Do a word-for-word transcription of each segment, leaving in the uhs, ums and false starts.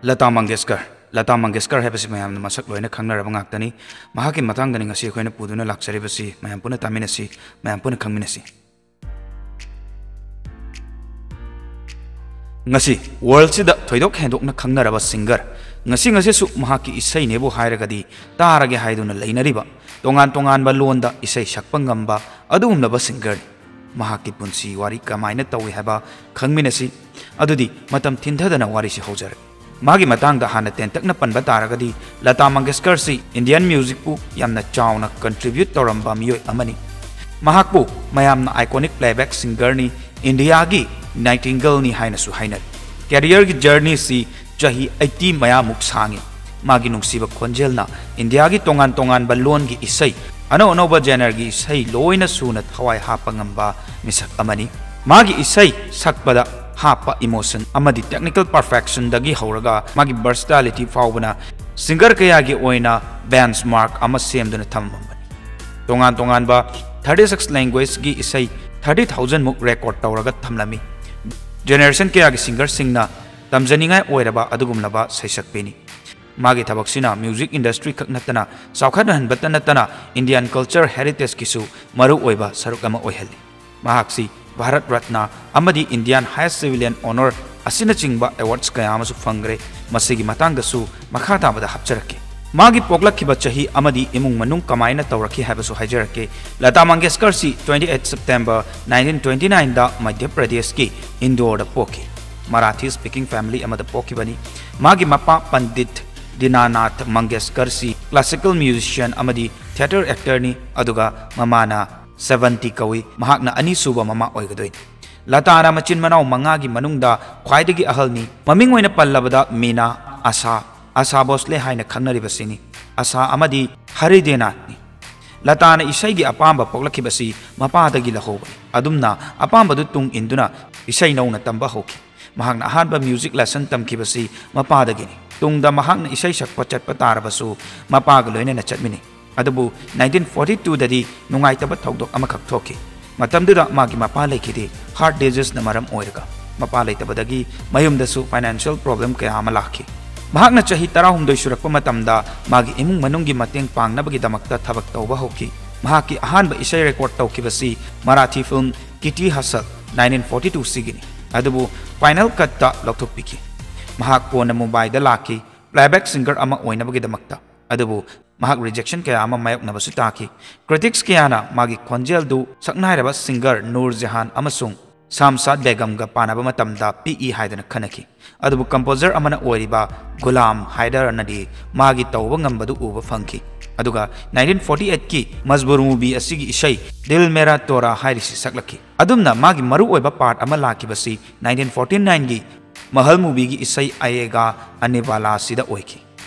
ꯂꯇꯥ ꯃꯪꯒꯦꯁꯀꯔ꯫ ꯂꯇꯥ ꯃꯪꯒꯦꯁꯀꯔ ꯍꯥꯏꯕꯁꯤ ꯃꯌꯥꯝꯅ ꯃꯁꯛ ꯂꯣꯏꯅ ꯈꯪꯅꯔꯕ ꯉꯥꯛꯇꯅꯤ꯫ ꯃꯍꯥꯛꯀꯤ ꯃꯇꯥꯡꯗꯅꯤ ꯉꯁꯤ ꯑꯩꯈꯣꯏꯅ ꯄꯨꯗꯨꯅ ꯂꯥꯛꯆꯔꯤꯕꯁꯤ꯫ ꯃꯌꯥꯝ ꯄꯨꯟꯅ ꯇꯥꯃꯤꯟꯅꯁꯤ, ꯃꯌꯥꯝ ꯄꯨꯟꯅ ꯈꯪꯃꯤꯟꯅꯁꯤ꯫ ꯉꯁꯤ ꯋꯥꯔꯜꯁꯤꯗ ꯊꯣꯏꯗꯣꯛ ꯍꯦꯟꯗꯣꯛꯅ ꯈꯪꯅꯔꯕ ꯁꯤꯡꯒꯔ, ꯉꯁꯤ ꯉꯁꯤꯁꯨ ꯃꯍꯥꯛꯀꯤ ꯏꯁꯩꯅꯦꯕꯨ ꯍꯥꯏꯔꯒꯗꯤ ꯇꯥꯔꯒꯦ ꯍꯥꯏꯗꯨꯅ ꯂꯩꯅꯔꯤꯕ, ꯇꯣꯉꯥꯟ ꯇꯣꯉꯥꯟꯕ ꯂꯣꯟꯗ ꯏꯁꯩ ꯁꯛꯄ ꯉꯝꯕ ꯑꯗꯨꯒꯨꯝꯂꯕ ꯁꯤꯡꯒꯔꯅꯤ꯫ ꯃꯍꯥꯛꯀꯤ ꯄꯨꯟꯁꯤ ꯋꯥꯔꯤ ꯀꯃꯥꯏꯅ ꯇꯧꯏ ꯍꯥꯏꯕ ꯈꯪꯃꯤꯟꯅꯁꯤ꯫ ꯑꯗꯨꯗꯤ ꯃꯇꯝ ꯊꯤꯟꯊꯗꯅ ꯋꯥꯔꯤꯁꯤ ꯍꯧꯖꯔꯒꯦ꯫ ꯃꯥꯒꯤ ꯃꯇꯥꯡꯗ ꯍꯥꯟꯅ ꯇꯦꯟꯇꯛꯅ ꯄꯟꯕ ꯇꯥꯔꯒꯗꯤ, ꯂꯇꯥ ꯃꯪꯒꯦꯁꯀꯔꯁꯤ ꯏꯟꯗꯤꯌꯟ ꯃ꯭ꯌꯨꯖꯤꯛꯄꯨ ꯌꯥꯝꯅ ꯆꯥꯎꯅ ꯀꯟꯇ꯭ꯔꯤꯕ꯭ꯌꯨꯠ ꯇꯧꯔꯝꯕ ꯃꯤꯑꯣꯏ ꯑꯃꯅꯤ꯫ ꯃꯍꯥꯛꯄꯨ ꯃꯌꯥꯝꯅ ꯑꯥꯏꯀꯣꯅꯤꯛ ꯄ꯭ꯂꯦꯕꯦꯛ ꯁꯤꯡꯒꯔꯅꯤ, ꯏꯟꯗꯤꯌꯥꯒꯤ ꯅꯥꯏꯇꯤꯡꯒꯜꯅꯤ ꯍꯥꯏꯅꯁꯨ ꯍꯥꯏꯅꯔꯤ꯫ ꯀꯦꯔꯤꯌꯔꯒꯤ ꯖꯔꯅꯤꯁꯤ ꯆꯍꯤ ꯑꯩꯠꯇꯤ ꯃꯌꯥꯃꯨꯛ ꯁꯥꯡꯉꯤ꯫ ꯃꯥꯒꯤ ꯅꯨꯡꯁꯤꯕ ꯈꯣꯟꯖꯦꯜꯅ ꯏꯟꯗꯤꯌꯥꯒꯤ ꯇꯣꯉꯥꯟ ꯇꯣꯉꯥꯟꯕ ꯂꯣꯟꯒꯤ ꯏꯁꯩ, ꯑꯅꯧ ꯑꯅꯧꯕ ꯖꯦꯅꯔꯒꯤ ꯏꯁꯩ ꯂꯣꯏꯅ ꯁꯨꯅ ꯊꯋꯥꯏ ꯍꯥꯞꯄ ꯉꯝꯕ ꯃꯤꯁꯛ ꯑꯃꯅꯤ꯫ ꯃꯥꯒꯤ ꯏꯁꯩ ꯁꯛꯄꯗ ꯍꯥꯞꯄ ꯏꯃꯣꯁꯟ ꯑꯃꯗꯤ ꯇꯦꯛꯅꯤꯀꯦꯜ ꯄꯔꯐꯦꯛꯁꯟꯗꯒꯤ ꯍꯧꯔꯒ ꯃꯥꯒꯤ ꯚꯔꯁꯇꯥꯂꯤꯇꯤ ꯐꯥꯎꯕꯅ ꯁꯤꯡꯒꯔ ꯀꯌꯥꯒꯤ ꯑꯣꯏꯅ ꯕꯦꯟꯆꯃꯥꯔꯛ ꯑꯃ ꯁꯦꯝꯗꯨꯅ ꯊꯝꯃꯝꯕꯅꯤ꯫ ꯇꯣꯉꯥꯟ ꯇꯣꯉꯥꯟꯕ ꯊꯥꯔꯇꯤ ꯁꯤꯛꯁ ꯂꯦꯡꯒ꯭ꯋꯦꯖꯀꯤ ꯏꯁꯩ ꯊꯥꯔꯇꯤ ꯊꯥꯎꯖꯟ ꯃꯨꯛ ꯔꯦꯀꯣꯔꯗ ꯇꯧꯔꯒ ꯊꯝꯂꯝꯃꯤ꯫ ꯖꯦꯅꯦꯔꯦꯁꯟ ꯀꯌꯥꯒꯤ ꯁꯤꯡꯒꯔꯁꯤꯡꯅ ꯇꯝꯖꯅꯤꯡꯉꯥꯏ ꯑꯣꯏꯔꯕ ꯑꯗꯨꯒꯨꯝꯂꯕ ꯁꯩꯁꯛꯄꯤꯅꯤ꯫ ꯃꯥꯒꯤ ꯊꯕꯛꯁꯤꯅ ꯃ꯭ꯌꯨꯖꯤꯛ ꯏꯟꯗꯁꯇ꯭ꯔꯤ ꯈꯛ ꯅꯠꯇꯅ ꯆꯥꯎꯈꯠꯍꯟꯕꯇ ꯅꯠꯇꯅ ꯏꯟꯗꯤꯌꯥꯟ ꯀꯜꯆꯔ ꯍꯦꯔꯤꯇꯦꯖꯀꯤꯁꯨ ꯃꯔꯨ ꯑꯣꯏꯕ ꯁꯔꯨꯛ ꯑꯃ ꯑꯣꯏꯍꯜꯂꯤ꯫ ꯃꯍꯥꯛꯁꯤ ꯚꯥꯔꯠ ꯔꯠꯅ ꯑꯃꯗꯤ ꯏꯟꯗꯤꯌꯥꯟ ꯍꯥꯏꯌꯦꯁ ꯁꯤꯚꯤꯂꯤꯌꯟ ꯑꯣꯅꯔ ꯑꯁꯤꯅꯆꯤꯡꯕ ꯑꯦꯋꯥꯔꯗꯁ ꯀꯌꯥ ꯑꯃꯁꯨ ꯐꯪꯈ꯭ꯔꯦ꯫ ꯃꯁꯤꯒꯤ ꯃꯇꯥꯡꯗꯁꯨ ꯃꯈꯥ ꯇꯥꯕꯗ ꯍꯥꯞꯆꯔꯛꯀꯦ꯫ ꯃꯥꯒꯤ ꯄꯣꯛꯂꯛꯈꯤꯕ ꯆꯍꯤ ꯑꯃꯗꯤ ꯏꯃꯨꯡ ꯃꯅꯨꯡ ꯀꯃꯥꯏꯅ ꯇꯧꯔꯛꯈꯤ ꯍꯥꯏꯕꯁꯨ ꯍꯥꯏꯖꯔꯛꯀꯦ꯫ Lata ꯃꯪꯒꯦꯁꯀꯔꯁꯤ twenty eight September nineteen twenty nineꯗ ꯃꯙ꯭ꯌ ꯄ꯭ꯔꯗꯦꯁꯀꯤ ꯏꯟꯗꯣꯔꯗ ꯄꯣꯛꯈꯤ꯫ ꯃꯔꯥꯊꯤ ꯁ꯭ꯄꯤꯀꯤꯡ ꯐꯦꯃꯤꯂꯤ ꯑꯃꯗ ꯄꯣꯛꯈꯤꯕꯅꯤ꯫ ꯃꯥꯒꯤ ꯃꯄꯥ ꯄꯟꯗꯤꯠ ꯗꯤꯅꯥꯅꯥꯊ ꯃꯪꯒꯦꯁꯀꯔꯁꯤ ꯀ꯭ꯂꯥꯁꯤꯀꯦꯜ ꯃ꯭ꯌꯨꯖꯤꯁꯤꯌꯟ ꯑꯃꯗꯤ ꯊꯤꯌꯦꯇꯔ ꯑꯦꯛꯇꯔꯅꯤ, ꯑꯗꯨꯒ ꯃꯃꯥꯅ ꯁꯦꯕꯟꯇꯤ ꯀꯧꯏ꯫ ꯃꯍꯥꯛꯅ ꯑꯅꯤꯁꯨꯕ ꯃꯃꯥ ꯑꯣꯏꯒꯗꯣꯏꯅꯤ꯫ ꯂꯇꯥꯅ ꯃꯆꯤꯟ ꯃꯅꯥꯎ ꯃꯉꯥꯒꯤ ꯃꯅꯨꯡꯗ ꯈ꯭ꯋꯥꯏꯗꯒꯤ ꯑꯍꯜꯅꯤ꯫ ꯃꯃꯤꯡ ꯑꯣꯏꯅ ꯄꯜꯂꯕꯗ ꯃꯤꯅꯥ, ꯑꯁꯥ, ꯑꯁꯥ ꯚꯣꯁꯂꯦ ꯍꯥꯏꯅ ꯈꯪꯅꯔꯤꯕꯁꯤꯅꯤ꯫ ꯑꯁꯥ ꯑꯃꯗꯤ ꯍꯔꯤꯗꯦꯅꯥꯊꯅꯤ꯫ ꯂꯇꯥꯅ ꯏꯁꯩꯒꯤ ꯑꯄꯥꯝꯕ ꯄꯣꯛꯂꯛꯈꯤꯕꯁꯤ ꯃꯄꯥꯗꯒꯤ ꯂꯧꯍꯧꯕꯅꯤ꯫ ꯑꯗꯨꯝꯅ ꯑꯄꯥꯝꯕꯗꯨ ꯇꯨꯡ ꯏꯟꯗꯨꯅ ꯏꯁꯩ ꯅꯧꯅ ꯇꯝꯕ ꯍꯧꯈꯤ꯫ ꯃꯍꯥꯛꯅ ꯑꯍꯥꯟꯕ ꯃ꯭ꯌꯨꯖꯤꯛ ꯂꯦꯁꯟ ꯇꯝꯈꯤꯕꯁꯤ ꯃꯄꯥꯗꯒꯤꯅꯤ꯫ ꯇꯨꯡꯗ ꯃꯍꯥꯛꯅ ꯏꯁꯩ ꯁꯛꯄ ꯆꯠꯄ ꯇꯥꯔꯕꯁꯨ ꯃꯄꯥꯒ ꯂꯣꯏꯅꯅ ꯆꯠꯃꯤꯟꯅꯩ꯫ ꯑꯗꯨꯕꯨ nineteen forty twoꯗꯗꯤ ꯅꯨꯡꯉꯥꯏꯇꯕ ꯊꯧꯗꯣꯛ ꯑꯃꯈꯛ ꯊꯣꯛꯈꯤ꯫ ꯃꯇꯝꯗꯨꯗ ꯃꯥꯒꯤ ꯃꯄꯥ ꯂꯩꯈꯤꯗꯦ, ꯍꯥꯔꯠ ꯗꯤꯖꯤꯖꯅ ꯃꯔꯝ ꯑꯣꯏꯔꯒ꯫ ꯃꯄꯥ ꯂꯩꯇꯕꯗꯒꯤ ꯃꯌꯨꯝꯗꯁꯨ financial problem ꯀꯌꯥ ꯑꯃ ꯂꯥꯛꯈꯤ꯫ ꯃꯍꯥꯛꯅ ꯆꯍꯤ ꯇꯔꯥꯍꯨꯝꯗꯣꯏ ꯁꯨꯔꯛꯄ ꯃꯇꯝꯗ ꯃꯥꯒꯤ ꯏꯃꯨꯡ ꯃꯅꯨꯡꯒꯤ ꯃꯇꯦꯡ ꯄꯥꯡꯅꯕꯒꯤꯗꯃꯛꯇ ꯊꯕꯛ ꯇꯧꯕ ꯍꯧꯈꯤ꯫ ꯃꯍꯥꯛꯀꯤ ꯑꯍꯥꯟꯕ ꯏꯁꯩ record ꯇꯧꯈꯤꯕꯁꯤ Marathi film Kitty Hustle nineteen forty two ꯁꯤꯒꯤꯅꯤ, ꯑꯗꯨꯕꯨ Final Cutꯇ ꯂꯧꯊꯣꯛꯄꯤꯈꯤ꯫ ꯃꯍꯥꯛ ꯀꯣꯟꯅ ꯃꯨꯝꯕꯥꯏꯗ ꯂꯥꯛꯈꯤ, playback singer ꯑꯃ ꯑꯣꯏꯅꯕꯒꯤꯗꯃꯛꯇ꯫ ꯑꯗꯨꯕꯨ ꯃꯍꯥꯛ rejection ꯀꯌꯥ ꯑꯃ ꯃꯥꯌꯣꯛꯅꯕꯁꯨ ꯇꯥꯈꯤ꯫ Critics ꯀꯌꯥꯅ ꯃꯥꯒꯤ ꯈꯣꯟꯖꯦꯜꯗꯨ ꯁꯛꯅꯥꯏꯔꯕ singer ꯅꯨꯔ ꯖꯍꯥꯟ ꯑꯃꯁꯨꯡ ꯁꯥꯝꯁꯥꯗ ꯕꯦꯒꯝꯒ ꯄꯥꯟꯅꯕ ꯃꯇꯝꯗ ꯄꯤꯛꯏ ꯍꯥꯏꯗꯨꯅ ꯈꯟꯅꯈꯤ꯫ ꯑꯗꯨꯕꯨ composer ꯑꯃꯅ ꯑꯣꯏꯔꯤꯕ ꯒꯨꯂꯥꯝ ꯍꯥꯏꯗꯔꯅꯗꯤ ꯃꯥꯒꯤ ꯇꯧꯕ ꯉꯝꯕꯗꯨ ꯎꯕ ꯐꯪꯈꯤ꯫ ꯑꯗꯨꯒ nineteen forty eight ꯀꯤ ꯃꯖꯕꯨꯔ movie ꯑꯁꯤꯒꯤ ꯏꯁꯩ ꯗꯤꯜ ꯃꯦꯔꯥ ꯇꯣꯔꯥ ꯍꯥꯏꯔꯤꯁꯤ ꯁꯛꯂꯛꯈꯤ꯫ ꯑꯗꯨꯝꯅ ꯃꯥꯒꯤ ꯃꯔꯨꯑꯣꯏꯕ part ꯑꯃ ꯂꯥꯛꯈꯤꯕꯁꯤ nineteen forty nine ꯒꯤ ꯃꯍꯜ movieꯒꯤ ꯏꯁꯩ ꯑꯥꯌꯦꯒꯥ ꯑꯅꯦ ꯋꯥꯂꯥ ꯑꯁꯤꯗ ꯑꯣꯏꯈꯤ꯫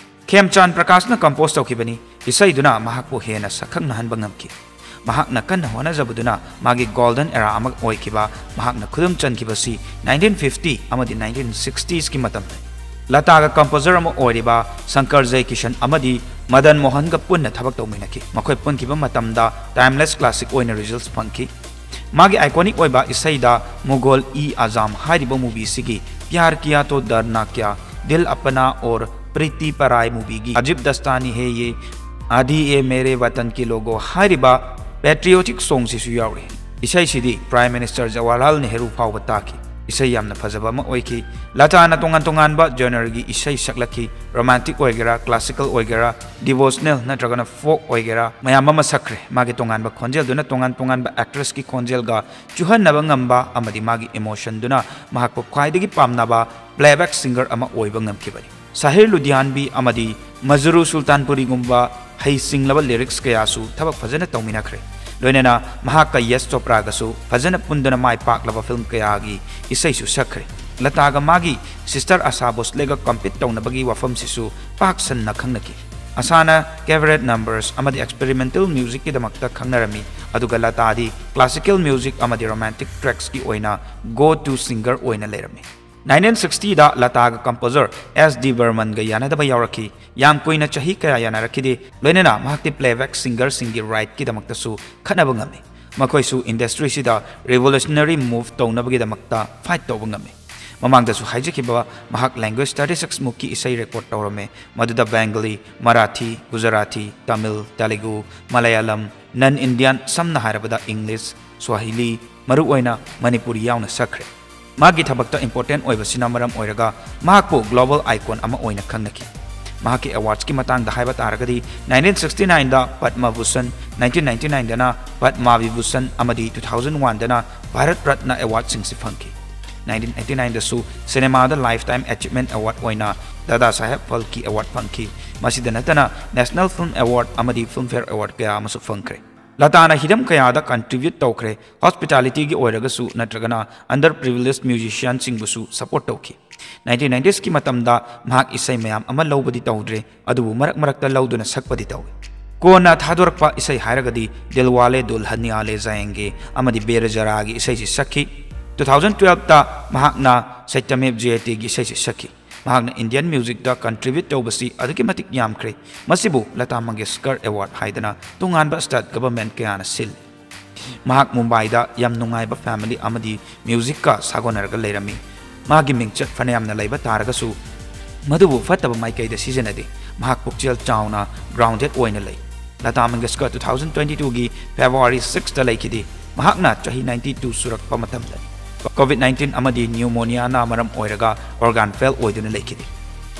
ꯈꯦꯝꯆꯥꯟ ꯄ꯭ꯔꯀꯥꯁꯅ compose ꯇꯧꯈꯤꯕꯅꯤ꯫ ꯏꯁꯩꯗꯨꯅ ꯃꯍꯥꯛꯄꯨ ꯍꯦꯟꯅ ꯁꯛꯈꯪꯅꯍꯟꯕ ꯉꯝꯈꯤ꯫ ꯃꯍꯥꯛꯅ ꯀꯟꯅ ꯍꯣꯠꯅꯖꯕꯗꯨꯅ ꯃꯥꯒꯤ golden era ꯑꯃ ꯑꯣꯏꯈꯤꯕ ꯃꯍꯥꯛꯅ ꯈꯨꯗꯨꯝ ꯆꯟꯈꯤꯕꯁꯤ nineteen fifty ꯑꯃꯗꯤ nineteen sixties ꯀꯤ ꯃꯇꯝꯗꯅꯤ꯫ ꯂꯇꯥꯒ composer ꯑꯃ ꯑꯣꯏꯔꯤꯕ ꯁꯪꯀꯔ ꯖꯌꯀꯤꯁꯟ ꯑꯃꯗꯤ ꯃꯗꯟ ꯃꯣꯍꯟꯒ ꯄꯨꯟꯅ ꯊꯕꯛ ꯇꯧꯃꯤꯟꯅꯈꯤ꯫ ꯃꯈꯣꯏ ꯄꯨꯟꯈꯤꯕ ꯃꯇꯝꯗ timeless classic ꯑꯣꯏꯅ results ꯐꯪꯈꯤ꯫ ꯃꯥꯒꯤ iconic ꯑꯣꯏꯕ ꯏꯁꯩꯗ ꯃꯨꯒꯣꯜ ꯏ ꯑꯖꯥꯝ ꯍꯥꯏꯔꯤꯕ movieꯁꯤꯒꯤ ꯄ꯭ꯌꯥꯔ ꯀꯤꯌꯥ ꯇꯣ ꯗꯔꯅꯥ ꯀ꯭ꯌꯥ, ꯗꯤꯜ ꯑꯄꯅꯥ ꯑꯣꯔ ꯄ꯭ꯔꯤꯇꯤ ꯄꯔꯥꯏ movieꯒꯤ ꯑꯖꯤꯕ ꯗꯁꯇꯥꯅꯤ ꯍꯦ ꯌꯦ, ꯑꯥꯙꯤ ꯑꯦ ꯃꯦꯔꯦ ꯋꯇꯟ ꯀꯤ ꯂꯣꯒꯣ ꯍꯥꯏꯔꯤꯕ patriotic songꯁꯤꯁꯨ ꯌꯥꯎꯔꯤ꯫ ꯏꯁꯩꯁꯤꯗꯤ Prime Minister ꯖꯋꯥꯍꯔꯂꯥꯜ ꯅꯦꯍꯔꯨ ꯐꯥꯎꯕ ꯇꯥꯈꯤ꯫ ꯏꯁꯩ ꯌꯥꯝꯅ ꯐꯖꯕ ꯑꯃ ꯑꯣꯏꯈꯤ꯫ ꯂꯇꯥꯅ ꯇꯣꯉꯥꯟ ꯇꯣꯉꯥꯟꯕ genreꯒꯤ ꯏꯁꯩ ꯁꯛꯂꯛꯈꯤ꯫ Romantic ꯑꯣꯏꯒꯦꯔꯥ, classical ꯑꯣꯏꯒꯦꯔꯥ, devotional ꯅꯠꯇ꯭ꯔꯒꯅ folk ꯑꯣꯏꯒꯦꯔꯥ, ꯃꯌꯥꯝ ꯑꯃ ꯁꯛꯈ꯭ꯔꯦ꯫ ꯃꯥꯒꯤ ꯇꯣꯉꯥꯟꯕ ꯈꯣꯟꯖꯦꯜꯗꯨꯅ ꯇꯣꯉꯥꯟ ꯇꯣꯉꯥꯟꯕ actressꯀꯤ ꯈꯣꯟꯖꯦꯜꯒ ꯆꯨꯍꯟꯅꯕ ꯉꯝꯕ ꯑꯃꯗꯤ ꯃꯥꯒꯤ emotionꯗꯨꯅ ꯃꯍꯥꯛꯄꯨ ꯈ꯭ꯋꯥꯏꯗꯒꯤ ꯄꯥꯝꯅꯕ playback singer ꯑꯃ ꯑꯣꯏꯕ ꯉꯝꯈꯤꯕꯅꯤ꯫ ꯁꯥꯍꯤꯔ ꯂꯨꯙꯤꯌꯥꯟꯕꯤ ꯑꯃꯗꯤ ꯃꯖꯔꯨ ꯁꯨꯜꯇꯥꯟꯄꯨꯔꯤꯒꯨꯝꯕ ꯍꯩꯁꯤꯡꯂꯕ lyrics ꯀꯌꯥꯁꯨ ꯊꯕꯛ ꯐꯖꯅ ꯇꯧꯃꯤꯟꯅꯈ꯭ꯔꯦ꯫ ꯂꯣꯏꯅꯅ ꯃꯍꯥꯛꯀ ꯌꯁ ꯆꯣꯄ꯭ꯔꯥꯒꯁꯨ ꯐꯖꯅ ꯄꯨꯟꯗꯨꯅ ꯃꯥꯏ ꯄꯥꯛꯂꯕ film ꯀꯌꯥꯒꯤ ꯏꯁꯩꯁꯨ ꯁꯛꯈ꯭ꯔꯦ꯫ ꯂꯇꯥꯒ ꯃꯥꯒꯤ sister ꯑꯁꯥ ꯚꯣꯁꯂꯦꯒ compete ꯇꯧꯅꯕꯒꯤ ꯋꯥꯐꯝꯁꯤꯁꯨ ꯄꯥꯛ ꯁꯟꯅ ꯈꯪꯅꯈꯤ꯫ ꯑꯁꯥꯅ cabaret numbers ꯑꯃꯗꯤ experimental musicꯀꯤꯗꯃꯛꯇ ꯈꯪꯅꯔꯝꯃꯤ, ꯑꯗꯨꯒ ꯂꯇꯥꯗꯤ classical music ꯑꯃꯗꯤ romantic tracksꯀꯤ ꯑꯣꯏꯅ go-to singer ꯑꯣꯏꯅ ꯂꯩꯔꯝꯃꯤ꯫ nineteen sixtyꯗ ꯂꯇꯥꯒ composer S D Burmanꯒ ꯌꯥꯅꯗꯕ ꯌꯥꯎꯔꯛꯈꯤ꯫ ꯌꯥꯝ ꯀꯨꯏꯅ ꯆꯍꯤ ꯀꯌꯥ ꯌꯥꯅꯔꯛꯈꯤꯗꯦ꯫ ꯂꯣꯏꯅꯅ ꯃꯍꯥꯛꯇꯤ playback singerꯁꯤꯡꯒꯤ rightꯀꯤꯗꯃꯛꯇꯁꯨ ꯈꯠꯅꯕ ꯉꯝꯃꯤ꯫ ꯃꯈꯣꯏꯁꯨ industryꯁꯤꯗ revolutionary move ꯇꯧꯅꯕꯒꯤꯗꯃꯛꯇ fight ꯇꯧꯕ ꯉꯝꯃꯤ꯫ ꯃꯃꯥꯡꯗꯁꯨ ꯍꯥꯏꯖꯈꯤꯕ, ꯃꯍꯥꯛ language thirty six ꯃꯨꯛꯀꯤ ꯏꯁꯩ record ꯇꯧꯔꯝꯃꯤ, ꯃꯗꯨꯗ Bengali, Marathi, Gujarati, Tamil, Telugu, Malayalam, non Indian, ꯁꯝꯅ ꯍꯥꯏꯔꯕꯗ English, Swahili, ꯃꯔꯨꯑꯣꯏꯅ ꯃꯅꯤꯄꯨꯔꯤ ꯌꯥꯎꯅ ꯁꯛꯈ꯭ꯔꯦ꯫ ꯃꯥꯒꯤ ꯊꯕꯛꯇ important ꯑꯣꯏꯕꯁꯤꯅ ꯃꯔꯝ ꯑꯣꯏꯔꯒ ꯃꯍꯥꯛꯄꯨ global icon ꯑꯃ ꯑꯣꯏꯅ ꯈꯪꯅꯈꯤ꯫ ꯃꯍꯥꯛꯀꯤ awardsꯀꯤ ꯃꯇꯥꯡꯗ ꯍꯥꯏꯕ ꯇꯥꯔꯒꯗꯤ, nineteen sixty nineꯗ Padma Bhushan, nineteen ninety nineꯗꯅ Padma Vibhushan ꯑꯃꯗꯤ two thousand oneꯗꯅ Bharat Ratna awardꯁꯤꯡꯁꯤ ꯐꯪꯈꯤ꯫ nineteen eighty nineꯗꯁꯨ cinemaꯗ Lifetime Achievement Award ꯑꯣꯏꯅ Dada Saheb Phalke Award ꯐꯪꯈꯤ꯫ ꯃꯁꯤꯗ ꯅꯠꯇꯅ National Film Award ꯑꯃꯗꯤ Filmfare Award ꯀꯌꯥ ꯑꯃꯁꯨ ꯐꯪꯈ꯭ꯔꯦ꯫ ꯂꯇꯥꯅ ꯍꯤꯔꯝ ꯀꯌꯥꯗ contribute ꯇꯧꯈ꯭ꯔꯦ, hospitalityꯒꯤ ꯑꯣꯏꯔꯒꯁꯨ ꯅꯠꯇ꯭ꯔꯒꯅ underprivileged musicianꯁꯤꯡꯕꯨꯁꯨ support ꯇꯧꯈꯤ꯫ nineteen ninetiesꯀꯤ ꯃꯇꯝꯗ ꯃꯍꯥꯛ ꯏꯁꯩ ꯃꯌꯥꯝ ꯑꯃ ꯂꯧꯕꯗꯤ ꯇꯧꯗ꯭ꯔꯦ, ꯑꯗꯨꯕꯨ ꯃꯔꯛ ꯃꯔꯛꯇ ꯂꯧꯗꯨꯅ ꯁꯛꯄꯗꯤ ꯇꯧꯏ꯫ ꯀꯣꯟꯅ ꯊꯥꯗꯣꯔꯛꯄ ꯏꯁꯩ ꯍꯥꯏꯔꯒꯗꯤ Dilwale Dulhaniya Le Jayenge ꯑꯃꯗꯤ Bere Zaraꯒꯤ ꯏꯁꯩꯁꯤ ꯁꯛꯈꯤ꯫ two thousand twelveꯇ ꯃꯍꯥꯛꯅ Satyamev Jayategi ꯏꯁꯩꯁꯤ ꯁꯛꯈꯤ꯫ ꯃꯍꯥꯛꯅ Indian musicꯇ contribute ꯇꯧꯕꯁꯤ ꯑꯗꯨꯛꯀꯤ ꯃꯇꯤꯛ ꯌꯥꯝꯈ꯭ꯔꯦ꯫ ꯃꯁꯤꯕꯨ Lata Mangeshkar Award ꯍꯥꯏꯗꯅ ꯇꯣꯉꯥꯟꯕ state government ꯀꯌꯥꯅ ꯁꯤꯜꯂꯤ꯫ ꯃꯍꯥꯛ ꯃꯨꯝꯕꯥꯏꯗ ꯌꯥꯝ ꯅꯨꯡꯉꯥꯏꯕ family ꯑꯃꯗꯤ musicꯀ ꯁꯥꯒꯣꯟꯅꯔꯒ ꯂꯩꯔꯝꯃꯤ꯫ ꯃꯥꯒꯤ ꯃꯤꯡꯆꯠ ꯐꯅꯌꯥꯝꯅ ꯂꯩꯕ ꯇꯥꯔꯒꯁꯨ, ꯃꯗꯨꯕꯨ ꯐꯠꯇꯕ ꯃꯥꯏꯀꯩꯗ ꯁꯤꯖꯤꯟꯅꯗꯦ꯫ ꯃꯍꯥꯛ ꯄꯨꯛꯆꯦꯜ ꯆꯥꯎꯅ grounded ꯑꯣꯏꯅ ꯂꯩ꯫ Lata Mangeshkar two thousand twenty twoꯒꯤ February sixtꯇ ꯂꯩꯈꯤꯗꯦ꯫ ꯃꯍꯥꯛꯅ ꯆꯍꯤ ninety two ꯁꯨꯔꯛꯄ ꯃꯇꯝꯗꯅꯤ꯫ COVID nineteen ꯑꯃꯗꯤ pneumoniaꯅ ꯃꯔꯝ ꯑꯣꯏꯔꯒ organ fail ꯑꯣꯏꯗꯨꯅ ꯂꯩꯈꯤꯗꯦ꯫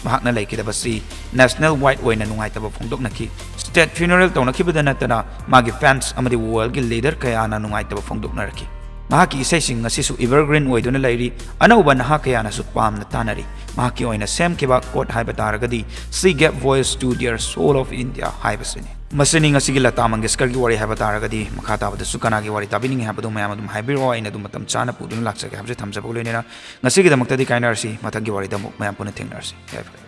ꯃꯍꯥꯛꯅ ꯂꯩꯈꯤꯗꯕꯁꯤ national wide ꯑꯣꯏꯅ ꯅꯨꯡꯉꯥꯏꯇꯕ ꯐꯣꯡꯗꯣꯛꯅꯈꯤ꯫ State funeral ꯇꯧꯅꯈꯤꯕꯗ ꯅꯠꯇꯅ ꯃꯥꯒꯤ fans ꯑꯃꯗꯤ worldꯒꯤ leader ꯀꯌꯥꯅ ꯅꯨꯡꯉꯥꯏꯇꯕ ꯐꯣꯡꯗꯣꯛꯅꯔꯛꯈꯤ꯫ ꯃꯍꯥꯛꯀꯤ ꯏꯁꯩꯁꯤꯡ ꯉꯁꯤꯁꯨ evergreen ꯑꯣꯏꯗꯨꯅ ꯂꯩꯔꯤ꯫ ꯑꯅꯧꯕ ꯅꯍꯥ ꯀꯌꯥꯅꯁꯨ ꯄꯥꯝꯅ ꯇꯥꯅꯔꯤ꯫ ꯃꯍꯥꯛꯀꯤ ꯑꯣꯏꯅ ꯁꯦꯝꯈꯤꯕ quote ꯍꯥꯏꯕ ꯇꯥꯔꯒꯗꯤ, "She gave voice to dear soul of India" ꯍꯥꯏꯕꯁꯤꯅꯤ꯫ ꯃꯁꯤꯅꯤ ꯉꯁꯤꯒꯤ ꯂꯇꯥ ꯃꯪꯒꯦꯁꯀꯔꯒꯤ ꯋꯥꯔꯤ ꯍꯥꯏꯕ ꯇꯥꯔꯒꯗꯤ꯫ ꯃꯈꯥ ꯇꯥꯕꯗꯁꯨ ꯀꯅꯥꯒꯤ ꯋꯥꯔꯤ ꯇꯥꯕꯤꯅꯤꯡꯉꯤ ꯍꯥꯏꯕꯗꯨ ꯃꯌꯥꯝ ꯑꯗꯨꯝ ꯍꯥꯏꯕꯤꯔꯛꯑꯣ, ꯑꯩꯅ ꯑꯗꯨꯝ ꯃꯇꯝ ꯆꯥꯅ ꯄꯨꯗꯨꯅ ꯂꯥꯛꯆꯒꯦ ꯍꯥꯏꯕꯁꯦ ꯊꯝꯖꯕꯒ ꯂꯣꯏꯅꯅ ꯉꯁꯤꯒꯤꯗꯃꯛꯇꯗꯤ ꯀꯥꯏꯅꯔꯁꯤ꯫ ꯃꯊꯪꯒꯤ ꯋꯥꯔꯤꯗ ꯑꯃꯨꯛ ꯃꯌꯥꯝ ꯄꯨꯟꯅ ꯊꯦꯡꯅꯔꯁꯤ꯫ ꯌꯥꯏꯐꯔꯦ꯫